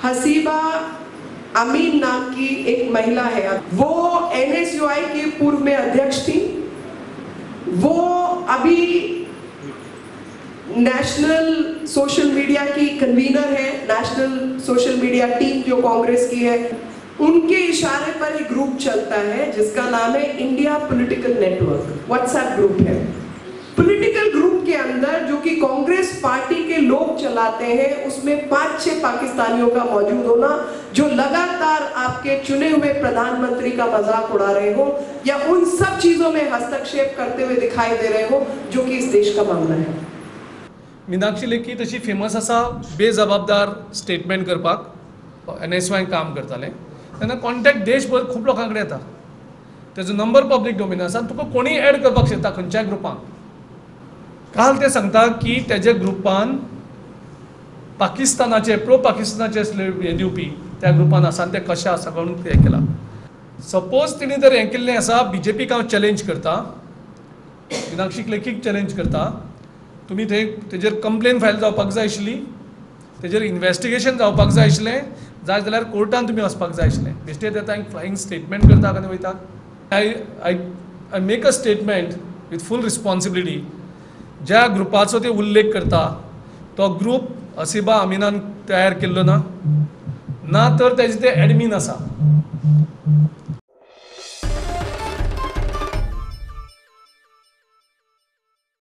हसीबा अमीन नाम की एक महिला है, वो एनएसयूआई के पूर्व में अध्यक्ष थी। वो अभी नेशनल सोशल मीडिया की कन्वीनर है, नेशनल सोशल मीडिया टीम जो कांग्रेस की है। उनके इशारे पर एक ग्रुप चलता है जिसका नाम है India political network, WhatsApp group है। पॉलिटिकल ग्रुप के अंदर जो कि कांग्रेस पार्टी के लोग चलाते हैं, उसमें 5-6 पाकिस्तानियों का मौजूद होना, जो लगातार आपके चुने हुए प्रधानमंत्री का मजाक उड़ा रहे हो या उन सब चीजों में हस्तक्षेप करते हुए दिखाई दे रहे हो, जो कि इस देश का मामला है। मीनाक्षी लेखी तशी फेमस आसा बेजबाबदार स्टेटमेंट करपाक, एनएसवाय काम करताले तेन्ना कॉन्टॅक्ट देशभर खूब लोकां कडेन येता, तेजो नंबर पब्लीक डोमेन आसा, तुका कोणीय एड करपाक शकता खंयच्याय ग्रुपान। काल ते सांगता की तेजे ग्रुपान पाकिस्तानाचे प्रो पाकिस्तानाचे हे दिवपी त्या ग्रुपान आसा आनी ते कशें आसा म्हणून हें केलां। सपोज तिणें जर हें केल्लें आसा, बीजेपीक हांव चॅलेंज करता, मीनाक्षी लेखीक चॅलेंज करता, तुमी थंय तेजेर कंप्लेन फायल जावपाक जाय आशिल्ली, तेजेर इन्वेस्टिगेशन जावपाक जाय आशिल्लें, जाय जाल्यार कोर्टान तुमी वचपाक जाय आशिल्लें। बेश्टे ते आतां फ्लायींग स्टेटमेंट करता आनी वयता। I I I make a statement with full responsibility. ज्या ग्रुपाचो ते उल्लेख करता तो ग्रुप हसीबा अमीनान तयार केल्लो ना, ना तर तेजे ते एडमीन आसा।